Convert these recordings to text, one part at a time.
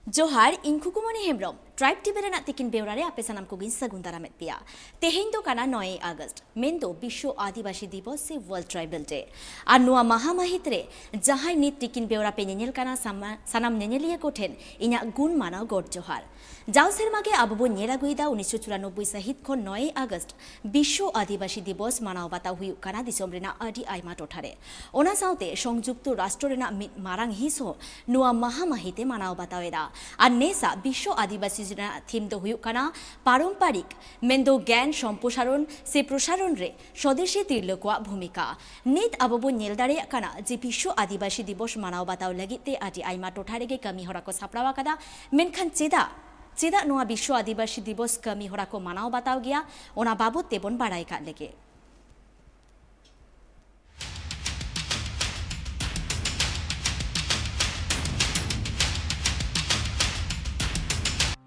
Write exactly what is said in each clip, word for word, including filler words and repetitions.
ᱡᱚᱦᱟᱨ, ᱤᱧ ᱠᱷᱩᱠᱩᱢᱚᱱᱤ Hembrom. Tribe TV ᱨᱮᱱᱟᱜ ᱛᱤᱠᱤᱱ ᱵᱮᱣᱨᱟ ᱨᱮ ᱟᱯᱮ ᱥᱟᱱᱟᱢ ᱠᱚᱜᱮᱧ ᱥᱟᱹᱜᱩᱱ ᱫᱟᱨᱟᱢᱮᱫ ᱯᱮᱭᱟ᱾ ᱛᱮᱦᱮᱧ ᱫᱚ ᱠᱟᱱᱟ ᱱᱚᱭᱮᱭ ᱟᱜᱚᱥᱴ, ᱢᱮᱱᱫᱚ ᱵᱤᱥᱥᱚ ᱟᱹᱫᱤᱵᱟᱹᱥᱤ ᱫᱤᱵᱚᱥ ᱥᱮ World Tribal Day᱾ ᱟᱨ ᱱᱚᱣᱟ ᱢᱟᱦᱟ ᱢᱟᱹᱦᱤᱛ ᱨᱮ ᱡᱟᱦᱟᱸᱭ ᱱᱤᱛ ᱛᱤᱠᱤᱱ ᱵᱮᱣᱨᱟ ᱯᱮ ᱧᱮᱧᱮᱞ ᱠᱟᱱᱟ, ᱥᱟᱢᱟ-, ᱥᱟᱱᱟᱢ ᱧᱮᱧᱮᱞᱤᱭᱟᱹ ᱠᱚᱴᱷᱮᱱ ᱤᱧᱟᱹᱜ ᱜᱩᱱ ᱢᱟᱱᱟᱣ ᱜᱚᱰ ᱡᱚᱦᱟᱨ᱾ ᱡᱟᱣ ᱥᱮᱨᱢᱟ ᱜᱮ ᱟᱵᱚ ᱵᱚᱱ ᱧᱮᱞ ᱟᱹᱜᱩᱭᱮᱫᱟ, ᱩᱱᱤᱥᱥᱚ ᱪᱩᱨᱟᱱᱚᱵᱵᱳᱭ ᱥᱟᱹᱦᱤᱛ ᱠᱷᱚᱱ ᱱᱚᱭᱮᱭ ᱟᱜᱚᱥᱴ ᱵᱤᱥᱥᱚ ᱟᱹᱫᱤᱵᱟᱹᱥᱤ ᱫᱤᱵᱚᱥ ᱢᱟᱱᱟᱣ ᱵᱟᱛᱟᱣ ᱦᱩᱭᱩᱜ ᱠᱟᱱᱟ ᱫᱤᱥᱚᱢ ᱨᱮᱱᱟᱜ ᱟᱹᱰᱤ ᱟᱭᱢᱟ ᱴᱚᱴᱷᱟ ᱨᱮ᱾ ᱚᱱᱟ ᱥᱟᱶᱛᱮ ᱥᱚᱝᱡᱩᱠᱛᱚ ᱨᱟᱥᱴᱨᱚ ᱨᱮᱱᱟᱜ ᱢᱤᱫ ᱢᱟᱨᱟᱝ ᱦᱤᱸᱥ ᱦᱚᱸ ᱱᱚᱣᱟ ᱢᱟᱦᱟ ᱢᱟᱹᱦᱤᱛ ᱮ ᱢᱟᱱᱟᱣ ᱵᱟᱛᱟᱣ ᱮᱫᱟ᱾ ᱟᱨ ᱱᱮᱥᱟᱜ ᱵᱤᱥᱥᱚ ᱟᱹᱫᱤᱵᱟᱹᱥᱤ ᱨᱮᱱᱟᱜ ᱛᱷᱤᱢ ᱫᱚ ᱦᱩᱭᱩᱜ ᱠᱟᱱᱟ ᱯᱟᱨᱚᱢᱯᱟᱨᱤᱠ, ᱢᱮᱱᱫᱚ ᱜᱮᱭᱟᱱ ᱥᱚᱢᱯᱨᱚᱥᱟᱨᱚᱱ ᱥᱮ ᱯᱨᱚᱥᱟᱨᱚᱱ ᱨᱮ ᱥᱚᱫᱮᱥᱤ ᱛᱤᱨᱞᱟᱹ ᱠᱚᱣᱟᱜ ᱵᱷᱩᱢᱤᱠᱟ᱾ ᱱᱤᱛ ᱟᱵᱚ ᱵᱚᱱ ᱧᱮᱞ ᱫᱟᱲᱮᱭᱟᱜ ᱠᱟᱱᱟ ᱡᱮ ᱵᱤᱥᱥᱚ ᱟᱹᱫᱤᱵᱟᱹᱥᱤ ᱫᱤᱵᱚᱥ ᱢᱟᱱᱟᱣ ᱵᱟᱛᱟᱣ ᱞᱟᱹᱜᱤᱫ ᱛᱮ ᱟᱹᱰᱤ ᱟᱭᱢᱟ ᱴᱚᱴᱷᱟ ᱨᱮᱜᱮ ᱠᱟᱹᱢᱤ ᱦᱚᱨᱟ ᱠᱚ ᱥᱟᱯᱲᱟᱣ ᱟᱠᱟᱫᱟ᱾ ᱢᱮᱱᱠᱷᱟᱱ ᱪᱮᱫᱟᱜ, ᱪᱮᱫᱟᱜ ᱱᱚᱣᱟ ᱵᱤᱥᱥᱚ ᱟᱹᱫᱤᱵᱟᱹᱥᱤ ᱫᱤᱵᱚᱥ ᱠᱟᱹᱢᱤ ᱦᱚᱨᱟ ᱠᱚ ᱢᱟᱱᱟᱣ ᱵᱟᱛᱟᱣ ᱜᱮᱭᱟ, ᱚᱱᱟ ᱵᱟᱵᱚᱛ ᱛᱮᱵᱚᱱ ᱵᱟᱲᱟᱭ ᱠᱟᱜ ᱞᱮᱜᱮ᱾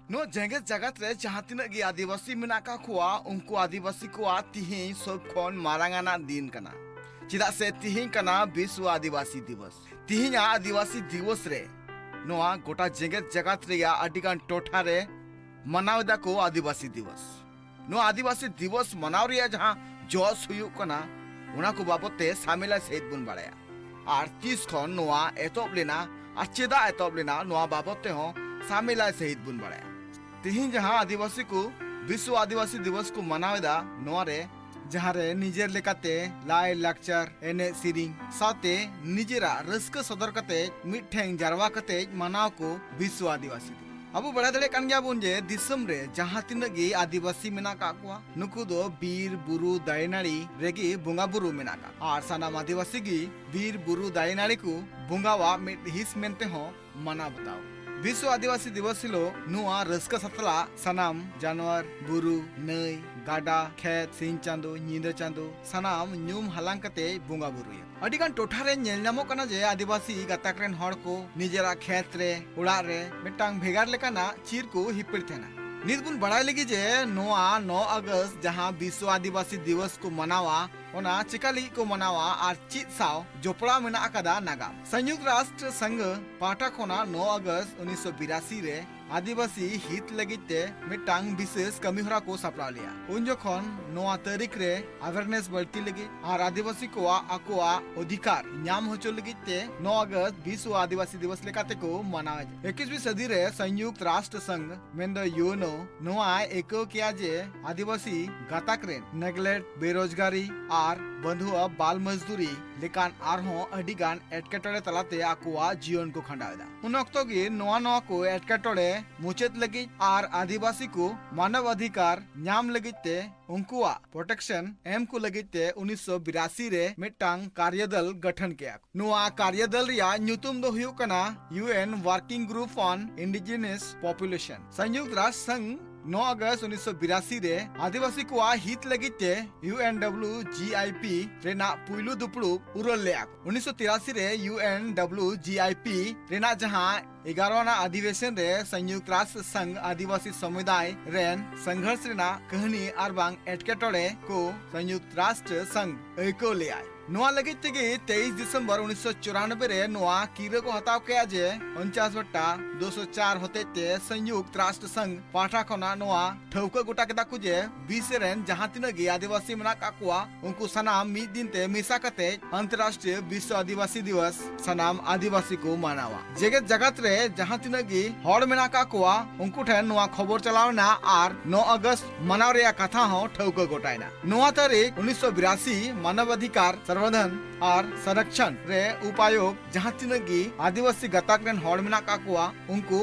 ᱱᱚᱣᱟ ᱡᱮᱜᱮᱛ ᱡᱟᱠᱟᱛ ᱨᱮ ᱡᱟᱦᱟᱸ ᱛᱤᱱᱟᱹᱜ ᱜᱮ ᱟᱹᱫᱤᱵᱟᱹᱥᱤ ᱢᱮᱱᱟᱜ ᱟᱠᱟᱫ ᱠᱚᱣᱟ, ᱩᱱᱠᱩ ᱟᱹᱫᱤᱵᱟᱹᱥᱤ ᱠᱚᱣᱟᱜ ᱛᱤᱦᱤᱧ ᱥᱚᱵ ᱠᱷᱚᱱ ᱢᱟᱨᱟᱝ ᱟᱱᱟᱜ ᱫᱤᱱ ᱠᱟᱱᱟ᱾ ᱪᱮᱫᱟᱜ ᱥᱮ ᱛᱤᱦᱤᱧ ᱠᱟᱱᱟ ᱵᱤᱥᱥᱚ ᱟᱹᱫᱤᱵᱟᱹᱥᱤ ᱫᱤᱵᱚᱥ᱾ ᱛᱤᱦᱤᱧᱟᱜ ᱟᱹᱫᱤᱵᱟᱹᱥᱤ ᱫᱤᱵᱚᱥ ᱨᱮ ᱱᱚᱣᱟ ᱜᱚᱴᱟ ᱡᱮᱜᱮᱛ ᱡᱟᱠᱟᱛ ᱨᱮᱭᱟᱜ ᱟᱹᱰᱤᱜᱟᱱ ᱴᱚᱴᱷᱟ ᱨᱮ ᱢᱟᱱᱟᱣ ᱮᱫᱟ ᱠᱚ ᱟᱹᱫᱤᱵᱟᱹᱥᱤ ᱫᱤᱵᱚᱥ᱾ ᱱᱚᱣᱟ ᱟᱹᱫᱤᱵᱟᱹᱥᱤ ᱫᱤᱵᱚᱥ ᱢᱟᱱᱟᱣ ᱨᱮᱭᱟᱜ ᱡᱟᱦᱟᱸ ᱡᱚᱥ ᱦᱩᱭᱩᱜ ᱠᱟᱱᱟ, ᱚᱱᱟ ᱠᱚ ᱵᱟᱵᱚᱛ ᱛᱮ ᱥᱟᱢᱮᱞᱟ ᱥᱟᱹᱦᱤᱡ ᱵᱚᱱ ᱵᱟᱲᱟᱭᱟ᱾ ᱟᱨ ᱛᱤᱥ ᱠᱷᱚᱱ ᱱᱚᱣᱟ ᱮᱛᱚᱦᱚᱵ ᱞᱮᱱᱟ ᱟᱨ ᱪᱮᱫᱟᱜ ᱮᱛᱚᱦᱚᱵ ᱞᱮᱱᱟ, ᱱᱚᱣᱟ ᱵᱟᱵᱚᱛ ᱛᱮᱦᱚᱸ ᱥᱟᱢᱮᱞᱟ ᱥᱟᱹᱦᱤᱡ ᱵᱚᱱ ᱵᱟᱲᱟᱭᱟ᱾ ᱛᱤᱦᱤᱧ ᱡᱟᱦᱟᱸ ᱟᱹᱫᱤᱵᱟᱹᱥᱤ ᱠᱚ ᱵᱤᱥᱥᱚ ᱟᱹᱫᱤᱵᱟᱹᱥᱤ ᱫᱤᱵᱚᱥ ᱠᱚ ᱢᱟᱱᱟᱣ ᱮᱫᱟ, ᱱᱚᱣᱟ ᱨᱮ ᱡᱟᱦᱟᱸ ᱨᱮ ᱱᱤᱡᱮᱨ ᱞᱮᱠᱟᱛᱮ ᱞᱟᱭ ᱞᱟᱠᱪᱟᱨ, ᱮᱱᱮᱡ ᱥᱮᱨᱮᱧ ᱥᱟᱶᱛᱮ ᱱᱤᱡᱮᱨᱟᱜ ᱨᱟᱹᱥᱠᱟᱹ ᱥᱚᱫᱚᱨ ᱠᱟᱛᱮ ᱢᱤᱫᱴᱷᱮᱱ ᱡᱟᱨᱣᱟ ᱠᱟᱛᱮ ᱢᱟᱱᱟᱣ ᱠᱚ ᱵᱤᱥᱥᱚ ᱟᱹᱫᱤᱵᱟᱹᱥᱤ ᱫᱤᱵᱚᱥ᱾ ᱟᱵᱚ ᱵᱟᱲᱟᱭ ᱫᱟᱲᱮᱭᱟᱜ ᱠᱟᱱ ᱜᱮᱭᱟ ᱵᱚᱱ ᱡᱮ ᱫᱤᱥᱚᱢ ᱨᱮ ᱡᱟᱦᱟᱸ ᱛᱤᱱᱟᱹᱜ ᱜᱮ ᱟᱹᱫᱤᱵᱟᱹᱥᱤ ᱢᱮᱱᱟᱜ ᱟᱠᱟᱫ ᱠᱚᱣᱟ, ᱱᱩᱠᱩ ᱫᱚ ᱵᱤᱨ ᱵᱩᱨᱩ ᱫᱟᱨᱮ ᱱᱟᱹᱲᱤ ᱨᱮᱜᱮ ᱵᱚᱸᱜᱟ ᱵᱩᱨᱩ ᱢᱮᱱᱟᱜ ᱟᱠᱟᱫ᱾ ᱟᱨ ᱥᱟᱱᱟᱢ ᱟᱹᱫᱤᱵᱟᱹᱥᱤ ᱜᱮ ᱵᱤᱨ ᱵᱩᱨᱩ ᱫᱟᱨᱮ ᱱᱟᱹᱲᱤ ᱠᱚ ᱵᱚᱸᱜᱟᱣᱟᱜ ᱢᱤᱫ ᱦᱤᱸᱥ ᱢᱮᱱᱛᱮ ᱦᱚᱸ ᱢᱟᱱᱟᱣ ᱵᱟᱛᱟᱣ᱾ ᱵᱤᱥᱥᱚ ᱟᱹᱫᱤᱵᱟᱹᱥᱤ ᱫᱤᱵᱚᱥ ᱦᱤᱞᱳᱜ ᱱᱚᱣᱟ ᱨᱟᱹᱥᱠᱟᱹ ᱥᱟᱛᱞᱟᱜ ᱥᱟᱱᱟᱢ ᱡᱟᱱᱣᱟᱨ, ᱵᱩᱨᱩ, ᱱᱟᱹᱭ, ᱜᱟᱰᱟ, ᱠᱷᱮᱛ, ᱥᱤᱧ ᱪᱟᱸᱫᱚ, ᱧᱤᱫᱟᱹ ᱪᱟᱸᱫᱚ, ᱥᱟᱱᱟᱢ ᱧᱩᱢ ᱦᱟᱞᱟᱝ ᱠᱟᱛᱮ ᱵᱚᱸᱜᱟ ᱵᱩᱨᱩᱭᱟ᱾ ᱟᱹᱰᱤ ᱜᱟᱱ ᱴᱚᱴᱷᱟ ᱨᱮ ᱧᱮᱞ ᱧᱟᱢᱚᱜ ᱠᱟᱱᱟ ᱡᱮ ᱟᱹᱫᱤᱵᱟᱹᱥᱤ ᱜᱟᱛᱟᱠ ᱨᱮᱱ ᱦᱚᱲ ᱠᱚ ᱱᱤᱡᱮᱨᱟᱜ ᱠᱷᱮᱛ ᱨᱮ, ᱚᱲᱟᱜ ᱨᱮ ᱢᱤᱫᱴᱟᱝ ᱵᱷᱮᱜᱟᱨ ᱞᱮᱠᱟᱱᱟᱜ ᱪᱤᱨ ᱠᱚ ᱦᱤᱯᱤᱲ ᱛᱟᱦᱮᱱᱟ᱾ ᱱᱤᱛ ᱵᱚᱱ ᱵᱟᱲᱟᱭ ᱞᱟᱹᱜᱤᱫ ᱡᱮ ᱱᱚᱣᱟ ᱱᱚ ᱟᱜᱚᱥᱴ ᱡᱟᱦᱟᱸ ᱵᱤᱥᱥᱚ ᱟᱹᱫᱤᱵᱟᱹᱥᱤ ᱫᱤᱵᱚᱥ ᱠᱚ ᱢᱟᱱᱟᱣᱟ, ᱚᱱᱟ ᱪᱮᱠᱟ ᱞᱟᱹᱜᱤᱫ ᱠᱚ ᱢᱟᱱᱟᱣᱟ ᱟᱨ ᱪᱮᱫ ᱥᱟᱶ ᱡᱚᱯᱲᱟᱣ ᱢᱮᱱᱟᱜ ᱟᱠᱟᱫᱟ ᱱᱟᱜᱟᱢ᱾ ᱥᱚᱝᱭᱩᱠᱛ ᱨᱟᱥᱴᱨ ᱥᱚᱝᱜᱷ ᱯᱟᱦᱴᱟ ᱠᱷᱚᱱᱟᱜ ᱱᱚ ᱟᱜᱚᱥᱴ ᱩᱱᱤᱥᱥᱚ ᱵᱤᱨᱟᱥᱤ ᱨᱮ ᱟᱹᱫᱤᱵᱟᱹᱥᱤ ᱦᱤᱛ ᱞᱟᱹᱜᱤᱫ ᱛᱮ ᱢᱤᱫᱴᱟᱝ ᱵᱤᱥᱮᱥ ᱠᱟᱹᱢᱤ ᱦᱚᱨᱟ ᱠᱚ ᱥᱟᱯᱲᱟᱣ ᱞᱮᱫᱟ᱾ ᱩᱱ ᱡᱚᱠᱷᱚᱱ ᱱᱚᱣᱟ ᱛᱟᱹᱨᱤᱠᱷ ᱨᱮ awareness ᱵᱟᱹᱲᱛᱤ ᱞᱟᱹᱜᱤᱫ ᱟᱨ ᱟᱹᱫᱤᱵᱟᱹᱥᱤ ᱠᱚᱣᱟᱜ ᱟᱠᱚᱣᱟᱜ ᱚᱫᱷᱤᱠᱟᱨ ᱧᱟᱢ ᱦᱚᱪᱚ ᱞᱟᱹᱜᱤᱫ ᱛᱮ ᱱᱚ ᱟᱜᱚᱥᱴ ᱵᱤᱥᱣ ᱟᱹᱫᱤᱵᱟᱹᱥᱤ ᱫᱤᱵᱚᱥ ᱞᱮᱠᱟᱛᱮ ᱠᱚ ᱢᱟᱱᱟᱣᱮᱫᱟ᱾ ᱮᱠᱩᱥ ᱥᱟᱹᱫᱤ ᱨᱮ ᱥᱚᱝᱭᱩᱠᱛ ᱨᱟᱥᱴᱨ ᱥᱚᱝᱜᱷ ᱢᱮᱱᱫᱚ ᱭᱩ ᱮᱱ ᱳ ᱱᱚᱣᱟᱭ ᱟᱹᱭᱠᱟᱹᱣ ᱠᱮᱭᱟ ᱡᱮ ᱟᱹᱫᱤᱵᱟᱹᱥᱤ ᱜᱟᱛᱟᱠ ᱨᱮᱱ ᱱᱮᱜᱞᱮᱠᱴ, ᱵᱮᱨᱳᱡᱽᱜᱟᱨᱤ ᱟᱨ ᱵᱟᱹᱫᱷᱩᱣᱟᱹ ᱵᱟᱞ ᱢᱚᱡᱽᱫᱩᱨᱤ ᱞᱮᱠᱟᱱ ᱟᱨᱦᱚᱸ ᱟᱹᱰᱤ ᱜᱟᱱ ᱮᱴᱠᱮᱴᱚᱬᱮ ᱛᱟᱞᱟᱛᱮ ᱟᱠᱚᱣᱟᱜ ᱡᱤᱭᱚᱱ ᱠᱚ ᱠᱷᱟᱸᱰᱟᱣ ᱮᱫᱟ᱾ ᱩᱱ ᱚᱠᱛᱚ ᱜᱮ ᱱᱚᱣᱟ ᱱᱚᱣᱟ ᱠᱚ ᱮᱴᱠᱮᱴᱚᱬᱮ ᱢᱩᱪᱟᱹᱫ ᱞᱟᱹᱜᱤᱫ ᱟᱨ ᱟᱹᱫᱤᱵᱟᱹᱥᱤ ᱠᱚ ᱢᱟᱱᱚᱵ ᱚᱫᱷᱤᱠᱟᱨ ᱧᱟᱢ ᱞᱟᱹᱜᱤᱫ ᱛᱮ ᱩᱱᱠᱩᱣᱟᱜ protection ᱮᱢ ᱠᱚ ᱞᱟᱹᱜᱤᱫ ᱛᱮ ᱩᱱᱤᱥᱥᱚ ᱵᱤᱨᱟᱥᱤ ᱨᱮ ᱢᱤᱫᱴᱟᱝ ᱠᱟᱨᱭᱚᱫᱚᱞ ᱜᱚᱴᱷᱚᱱ ᱠᱮᱫᱟ ᱠᱚ᱾ ᱱᱚᱣᱟ ᱠᱟᱨᱭᱚᱫᱚᱞ ᱨᱮᱭᱟᱜ ᱧᱩᱛᱩᱢ ᱫᱚ ᱦᱩᱭᱩᱜ ᱠᱟᱱᱟ U N Working Group on Indigenous Population᱾ ᱥᱚᱝᱭᱩᱠᱛ ᱨᱟᱥᱴᱨ ᱥᱚᱝᱜᱷ ᱱᱚ ᱟᱜᱚᱥᱴ ᱩᱱᱤᱥᱥᱚ ᱵᱤᱨᱟᱥᱤ ᱨᱮ ᱟᱹᱫᱤᱵᱟᱹᱥᱤ ᱠᱚᱣᱟᱜ ᱦᱤᱛ ᱞᱟᱹᱜᱤᱫ ᱛᱮ U N W G I P ᱨᱮᱱᱟᱜ ᱯᱩᱭᱞᱩ ᱫᱩᱯᱲᱩᱵ ᱩᱨᱟᱹᱞ ᱞᱮᱫᱼᱟ ᱠᱚ᱾ ᱩᱱᱤᱥᱥᱚ ᱛᱤᱨᱟᱥᱤ ᱨᱮ U N W G I P ᱨᱮᱱᱟᱜ ᱡᱟᱦᱟᱸ ᱮᱜᱟᱨᱚ ᱟᱱᱟᱜ ᱚᱫᱷᱤᱵᱮᱥᱚᱱ ᱨᱮ ᱥᱚᱝᱭᱩᱠᱛ ᱨᱟᱥᱴᱨ ᱥᱚᱝᱜᱷ ᱟᱹᱫᱤᱵᱟᱹᱥᱤ ᱥᱚᱢᱩᱫᱟᱭ ᱨᱮᱱ ᱥᱚᱝᱜᱷᱚᱨᱥ ᱨᱮᱱᱟᱜ ᱠᱟᱹᱦᱱᱤ ᱟᱨ ᱵᱟᱝ ᱮᱴᱠᱮᱴᱚᱬᱮ ᱠᱚ ᱥᱚᱝᱭᱩᱠᱛ ᱨᱟᱥᱴᱨ ᱥᱚᱝᱜᱷ ᱟᱹᱭᱠᱟᱹᱣ ᱞᱮᱫᱟᱭ᱾ ᱱᱚᱣᱟ ᱞᱟᱹᱜᱤᱫ ᱛᱮᱜᱮ ᱛᱮᱭᱤᱥ ᱰᱤᱥᱮᱢᱵᱚᱨ ᱩᱱᱤᱥᱥᱚ ᱪᱩᱨᱟᱱᱚᱵᱵᱳᱭ ᱨᱮ ᱱᱚᱣᱟ ᱠᱤᱨᱟᱹ ᱠᱚ ᱦᱟᱛᱟᱣ ᱠᱮᱫᱼᱟ ᱡᱮ ᱩᱱᱪᱟᱥ ᱵᱟᱴᱟ ᱫᱩᱥᱚ ᱪᱟᱨ ᱦᱚᱛᱮᱡ ᱛᱮ ᱥᱚᱝᱭᱩᱠᱛ ᱨᱟᱥᱴᱨ ᱥᱚᱝᱜᱷ ᱯᱟᱦᱴᱟ ᱠᱷᱚᱱᱟᱜ ᱱᱚᱣᱟ ᱴᱷᱟᱹᱣᱠᱟᱹ ᱜᱚᱴᱟ ᱠᱮᱫᱟ ᱠᱚ ᱡᱮ ᱵᱤᱥ ᱨᱮᱱ ᱡᱟᱦᱟᱸ ᱛᱤᱱᱟᱹᱜ ᱜᱮ ᱟᱹᱫᱤᱵᱟᱹᱥᱤ ᱢᱮᱱᱟᱜ ᱠᱟᱜ ᱠᱚᱣᱟ, ᱩᱱᱠᱩ ᱥᱟᱱᱟᱢ ᱢᱤᱫ ᱫᱤᱱ ᱛᱮ ᱢᱮᱥᱟ ᱠᱟᱛᱮ ᱟᱱᱛᱚᱨᱨᱟᱥᱴᱨᱤᱭᱚ ᱵᱤᱥᱥᱚ ᱟᱹᱫᱤᱵᱟᱹᱥᱤ ᱫᱤᱵᱚᱥ ᱥᱟᱱᱟᱢ ᱟᱹᱫᱤᱵᱟᱹᱥᱤ ᱠᱚ ᱢᱟᱱᱟᱣᱟ᱾ ᱡᱮᱜᱮᱛ ᱡᱟᱠᱟᱛ ᱨᱮ ᱡᱟᱦᱟᱸ ᱛᱤᱱᱟᱹᱜ ᱜᱮ ᱦᱚᱲ ᱢᱮᱱᱟᱜ ᱠᱟᱜ ᱠᱚᱣᱟ, ᱩᱱᱠᱩ ᱴᱷᱮᱱ ᱱᱚᱣᱟ ᱠᱷᱚᱵᱚᱨ ᱪᱟᱞᱟᱣ ᱮᱱᱟ ᱟᱨ ᱱᱚ ᱟᱜᱚᱥᱴ ᱢᱟᱱᱟᱣ ᱨᱮᱭᱟᱜ ᱠᱟᱛᱷᱟ ᱦᱚᱸ ᱴᱷᱟᱹᱣᱠᱟᱹ ᱜᱚᱴᱟᱭᱮᱱᱟ᱾ ᱱᱚᱣᱟ ᱛᱟᱹᱨᱤᱠᱷ ᱩᱱᱤᱥᱥᱚ ᱵᱤᱨᱟᱥᱤ ᱢᱟᱱᱚᱵ ᱚᱫᱷᱤᱠᱟᱨ ᱥᱚᱝᱵᱚᱨᱫᱷᱚᱱ ᱟᱨ ᱥᱚᱨᱚᱠᱷᱚᱱ ᱨᱮ ᱩᱯᱟᱭᱩᱠᱛ ᱡᱟᱦᱟᱸ ᱛᱤᱱᱟᱹᱜ ᱜᱮ ᱟᱹᱫᱤᱵᱟᱹᱥᱤ ᱜᱟᱛᱟᱠ ᱨᱮᱱ ᱦᱚᱲ ᱢᱮᱱᱟᱜ ᱠᱟᱜ ᱠᱚᱣᱟ, ᱩᱱᱠᱩ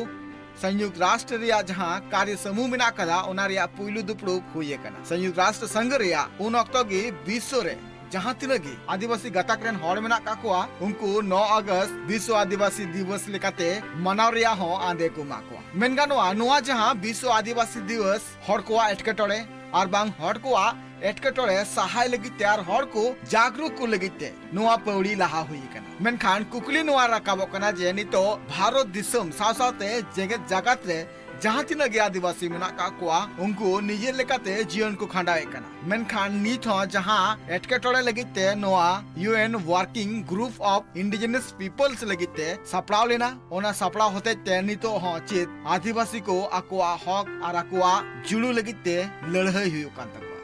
ᱥᱚᱝᱭᱩᱠᱛ ᱨᱟᱥᱴᱨ ᱨᱮᱭᱟᱜ ᱡᱟᱦᱟᱸ ᱠᱟᱨᱭᱚ ᱥᱚᱢᱩᱦ ᱢᱮᱱᱟᱜ ᱠᱟᱫᱟ, ᱚᱱᱟ ᱨᱮᱭᱟᱜ ᱯᱩᱭᱞᱩ ᱫᱩᱯᱲᱩᱵ ᱦᱩᱭ ᱟᱠᱟᱱᱟ᱾ ᱥᱚᱝᱭᱩᱠᱛ ᱨᱟᱥᱴᱨ ᱥᱚᱝᱜᱷ ᱨᱮᱭᱟᱜ ᱩᱱ ᱚᱠᱛᱚ ᱜᱮ ᱵᱤᱥᱥᱚ ᱨᱮ ᱡᱟᱦᱟᱸ ᱛᱤᱱᱟᱹᱜ ᱜᱮ ᱟᱹᱫᱤᱵᱟᱹᱥᱤ ᱜᱟᱛᱟᱠ ᱨᱮᱱ ᱦᱚᱲ ᱢᱮᱱᱟᱜ ᱠᱟᱜ ᱠᱚᱣᱟ, ᱩᱱᱠᱩ ᱱᱚ ᱟᱜᱚᱥᱴ ᱵᱤᱥᱥᱚ ᱟᱹᱫᱤᱵᱟᱹᱥᱤ ᱫᱤᱵᱚᱥ ᱞᱮᱠᱟᱛᱮ ᱢᱟᱱᱟᱣ ᱨᱮᱭᱟᱜ ᱦᱚᱸ ᱟᱸᱫᱮ ᱠᱚ ᱮᱢᱟ ᱠᱚᱣᱟ᱾ ᱢᱮᱱ ᱜᱟᱱᱚᱜᱼᱟ, ᱱᱚᱣᱟ ᱡᱟᱦᱟᱸ ᱵᱤᱥᱥᱚ ᱟᱹᱫᱤᱵᱟᱹᱥᱤ ᱫᱤᱵᱚᱥ ᱦᱚᱲ ᱠᱚᱣᱟᱜ ᱮᱴᱠᱮᱴᱚᱬᱮ ᱟᱨ ᱵᱟᱝ ᱦᱚᱲ ᱠᱚᱣᱟᱜ ᱮᱴᱠᱮᱴᱚᱬᱮ ᱥᱟᱦᱟᱭ ᱞᱟᱹᱜᱤᱫ ᱛᱮ ᱟᱨ ᱦᱚᱲ ᱠᱚ ᱡᱟᱜᱽᱨᱩᱠ ᱠᱚ ᱞᱟᱹᱜᱤᱫ ᱛᱮ ᱱᱚᱣᱟ ᱯᱟᱹᱣᱲᱤ ᱞᱟᱦᱟ ᱦᱩᱭ ᱟᱠᱟᱱᱟ᱾ ᱢᱮᱱᱠᱷᱟᱱ ᱠᱩᱠᱞᱤ ᱱᱚᱣᱟ ᱨᱟᱠᱟᱵᱚᱜ ᱠᱟᱱᱟ ᱡᱮ ᱱᱤᱛᱚᱜ ᱵᱷᱟᱨᱚᱛ ᱫᱤᱥᱚᱢ ᱥᱟᱶ ᱥᱟᱶᱛᱮ ᱡᱮᱜᱮᱛ ᱡᱟᱠᱟᱛ ᱨᱮ ᱡᱟᱦᱟᱸ ᱛᱤᱱᱟᱹᱜ ᱜᱮ ᱟᱹᱫᱤᱵᱟᱹᱥᱤ ᱢᱮᱱᱟᱜ ᱠᱟᱜ ᱠᱚᱣᱟ, ᱩᱱᱠᱩ ᱱᱤᱡᱮᱨ ᱞᱮᱠᱟᱛᱮ ᱡᱤᱭᱚᱱ ᱠᱚ ᱠᱷᱟᱸᱰᱟᱣᱮᱫ ᱠᱟᱱᱟ᱾ ᱢᱮᱱᱠᱷᱟᱱ ᱱᱤᱛ ᱦᱚᱸ ᱡᱟᱦᱟᱸ ᱮᱴᱠᱮᱴᱚᱬᱮ ᱞᱟᱹᱜᱤᱫ ᱛᱮ ᱱᱚᱣᱟ U N Working Group of Indigenous Peoples ᱞᱟᱹᱜᱤᱫ ᱛᱮ ᱥᱟᱯᱲᱟᱣ ᱞᱮᱱᱟ, ᱚᱱᱟ ᱥᱟᱯᱲᱟᱣ ᱦᱚᱛᱮᱡ ᱛᱮ ᱱᱤᱛᱚᱜ ᱦᱚᱸ ᱪᱮᱫ ᱟᱹᱫᱤᱵᱟᱹᱥᱤ ᱠᱚ ᱟᱠᱚᱣᱟᱜ ᱦᱚᱠ ᱟᱨ ᱟᱠᱚᱣᱟᱜ ᱡᱩᱲᱩ ᱞᱟᱹᱜᱤᱫ ᱛᱮ ᱞᱟᱹᱲᱦᱟᱹᱭ ᱦᱩᱭᱩᱜ ᱠᱟᱱ ᱛᱟᱠᱚᱣᱟ᱾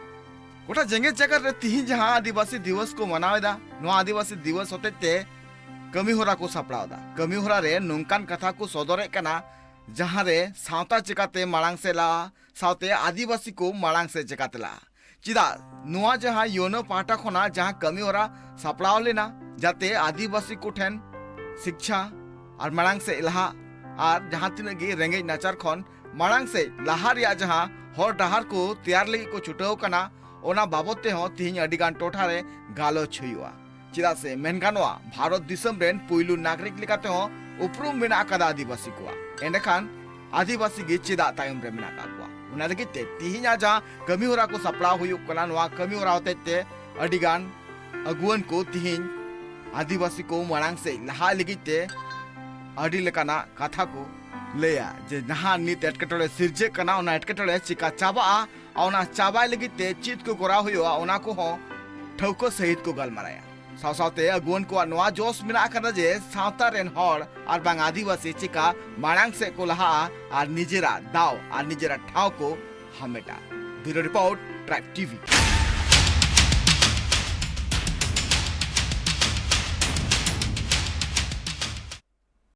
ᱜᱚᱴᱟ ᱡᱮᱜᱮᱛ ᱡᱟᱠᱟᱛ ᱨᱮ ᱛᱤᱦᱤᱧ ᱡᱟᱦᱟᱸ ᱟᱹᱫᱤᱵᱟᱹᱥᱤ ᱫᱤᱵᱚᱥ ᱠᱚ ᱢᱟᱱᱟᱣ ᱮᱫᱟ, ᱱᱚᱣᱟ ᱟᱹᱫᱤᱵᱟᱹᱥᱤ ᱫᱤᱵᱚᱥ ᱦᱚᱛᱮᱡ ᱛᱮ ᱠᱟᱹᱢᱤ ᱦᱚᱨᱟ ᱠᱚ ᱥᱟᱯᱲᱟᱣ ᱮᱫᱟ᱾ ᱠᱟᱹᱢᱤ ᱦᱚᱨᱟ ᱨᱮ ᱱᱚᱝᱠᱟᱱ ᱠᱟᱛᱷᱟ ᱠᱚ ᱥᱚᱫᱚᱨᱮᱫ ᱠᱟᱱᱟ, ᱡᱟᱦᱟᱸ ᱨᱮ ᱥᱟᱶᱛᱟ ᱪᱮᱠᱟᱛᱮ ᱢᱟᱲᱟᱝ ᱥᱮᱫ ᱞᱟᱦᱟ, ᱥᱟᱶᱛᱮ ᱟᱹᱫᱤᱵᱟᱹᱥᱤ ᱠᱚ ᱢᱟᱲᱟᱝ ᱥᱮᱫ ᱪᱮᱠᱟᱛᱮ ᱞᱟᱦᱟ᱾ ᱪᱮᱫᱟᱜ ᱱᱚᱣᱟ ᱡᱟᱦᱟᱸ ᱭᱳᱱᱳ ᱯᱟᱦᱴᱟ ᱠᱷᱚᱱᱟᱜ ᱡᱟᱦᱟᱸ ᱠᱟᱹᱢᱤ ᱦᱚᱨᱟ ᱥᱟᱯᱲᱟᱣ ᱞᱮᱱᱟ, ᱡᱟᱛᱮ ᱟᱹᱫᱤᱵᱟᱹᱥᱤ ᱠᱚᱴᱷᱮᱱ ᱥᱤᱠᱪᱷᱟ ᱟᱨ ᱢᱟᱲᱟᱝ ᱥᱮᱫ ᱞᱟᱦᱟᱜ ᱟᱨ ᱡᱟᱦᱟᱸ ᱛᱤᱱᱟᱹᱜ ᱜᱮ ᱨᱮᱸᱜᱮᱡ ᱱᱟᱪᱟᱨ ᱠᱷᱚᱱ ᱢᱟᱲᱟᱝ ᱥᱮᱫ ᱞᱟᱦᱟ ᱨᱮᱭᱟᱜ ᱡᱟᱦᱟᱸ ᱦᱚᱨ ᱰᱟᱦᱟᱨ ᱠᱚ ᱛᱮᱭᱟᱨ ᱞᱟᱹᱜᱤᱫ ᱠᱚ ᱪᱷᱩᱴᱟᱹᱣ ᱠᱟᱱᱟ, ᱚᱱᱟ ᱵᱟᱵᱚᱛ ᱛᱮᱦᱚᱸ ᱛᱤᱦᱤᱧ ᱟᱹᱰᱤ ᱜᱟᱱ ᱴᱚᱴᱷᱟ ᱨᱮ ᱜᱟᱞᱚᱪ ᱦᱩᱭᱩᱜᱼᱟ᱾ ᱪᱮᱫᱟᱜ ᱥᱮ ᱢᱮᱱ ᱜᱟᱱᱚᱜᱼᱟ, ᱵᱷᱟᱨᱚᱛ ᱫᱤᱥᱚᱢ ᱨᱮᱱ ᱯᱩᱭᱞᱩ ᱱᱟᱜᱚᱨᱤᱠ ᱞᱮᱠᱟ ᱛᱮᱦᱚᱸ ᱩᱯᱨᱩᱢ ᱢᱮᱱᱟᱜ ᱟᱠᱟᱫᱟ ᱟᱹᱫᱤᱵᱟᱹᱥᱤ ᱠᱚᱣᱟᱜ᱾ ᱮᱸᱰᱮᱠᱷᱟᱱ ᱟᱹᱫᱤᱵᱟᱹᱥᱤ ᱜᱮ ᱪᱮᱫᱟᱜ ᱛᱟᱭᱚᱢ ᱨᱮ ᱢᱮᱱᱟᱜ ᱟᱠᱟᱫ ᱠᱚᱣᱟ? ᱚᱱᱟ ᱞᱟᱹᱜᱤᱫ ᱛᱮ ᱛᱤᱦᱤᱧᱟᱜ ᱡᱟᱦᱟᱸ ᱠᱟᱹᱢᱤ ᱦᱚᱨᱟ ᱠᱚ ᱥᱟᱯᱲᱟᱣ ᱦᱩᱭᱩᱜ ᱠᱟᱱᱟ, ᱱᱚᱣᱟ ᱠᱟᱹᱢᱤ ᱦᱚᱨᱟ ᱦᱚᱛᱮᱡ ᱛᱮ ᱟᱹᱰᱤ ᱜᱟᱱ ᱟᱹᱜᱩᱣᱟᱹᱱ ᱠᱚ ᱛᱤᱦᱤᱧ ᱟᱹᱫᱤᱵᱟᱹᱥᱤ ᱠᱚ ᱢᱟᱲᱟᱝ ᱥᱮᱫ ᱞᱟᱦᱟᱜ ᱞᱟᱹᱜᱤᱫ ᱛᱮ ᱟᱹᱰᱤ ᱞᱮᱠᱟᱱᱟᱜ ᱠᱟᱛᱷᱟ ᱠᱚ ᱞᱟᱹᱭᱟ, ᱡᱮ ᱱᱟᱦᱟᱜ ᱱᱤᱛ ᱮᱴᱠᱮᱴᱚᱬᱮ ᱥᱤᱨᱡᱟᱹᱜ ᱠᱟᱱᱟ, ᱚᱱᱟ ᱮᱴᱠᱮᱴᱚᱬᱮ ᱪᱤᱠᱟ ᱪᱟᱵᱟᱜᱼᱟ, ᱟᱨ ᱚᱱᱟ ᱪᱟᱵᱟᱭ ᱞᱟᱹᱜᱤᱫ ᱛᱮ ᱪᱮᱫ ᱠᱚ ᱠᱚᱨᱟᱣ ᱦᱩᱭᱩᱜᱼᱟ, ᱚᱱᱟ ᱠᱚᱦᱚᱸ ᱴᱷᱟᱹᱣᱠᱟᱹ ᱥᱟᱹᱦᱤᱡ ᱠᱚ ᱜᱟᱞᱢᱟᱨᱟᱭᱟ᱾ ᱥᱟᱶ ᱥᱟᱶᱛᱮ ᱟᱹᱜᱩᱣᱟᱹᱱ ᱠᱚᱣᱟᱜ ᱱᱚᱣᱟ ᱡᱚᱥ ᱢᱮᱱᱟᱜ ᱟᱠᱟᱫᱟ ᱡᱮ ᱥᱟᱶᱛᱟ ᱨᱮᱱ ᱦᱚᱲ ᱟᱨ ᱵᱟᱝ ᱟᱹᱫᱤᱵᱟᱹᱥᱤ ᱪᱤᱠᱟ ᱢᱟᱲᱟᱝ ᱥᱮᱫ ᱠᱚ ᱞᱟᱦᱟᱜᱼᱟ ᱟᱨ ᱱᱤᱡᱮᱨᱟᱜ ᱫᱟᱣ ᱟᱨ ᱱᱤᱡᱮᱨᱟᱜ ᱴᱷᱟᱶ ᱠᱚ ᱦᱟᱢᱮᱴᱟ᱾ Bureau Report, Tribe T V᱾